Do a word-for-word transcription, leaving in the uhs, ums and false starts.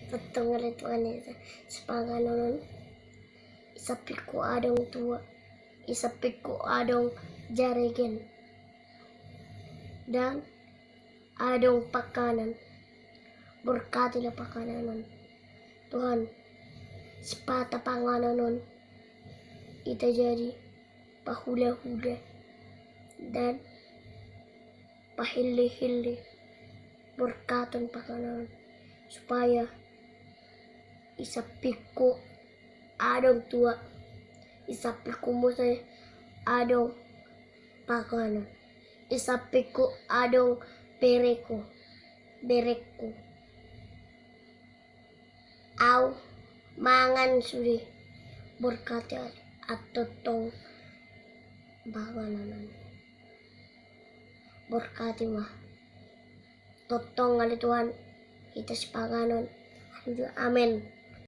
Tongtong ale Tuhan, i sampingku adong tua, i sampingku adong jaregen, dan adong panganon. Borkati ma panganon on Tuhan, sipata panganon on hita jadi pahulahula dan pahillehille. Borkaton panganon on supaya i sampingku adong tua, i sampingku muse adong panganon, i sampingku adong bereku, bereku. Au mangan sude. Borkati tongtong panganon on. Borkati ma tongtong ale Tuhan hita sipanganon. Amen.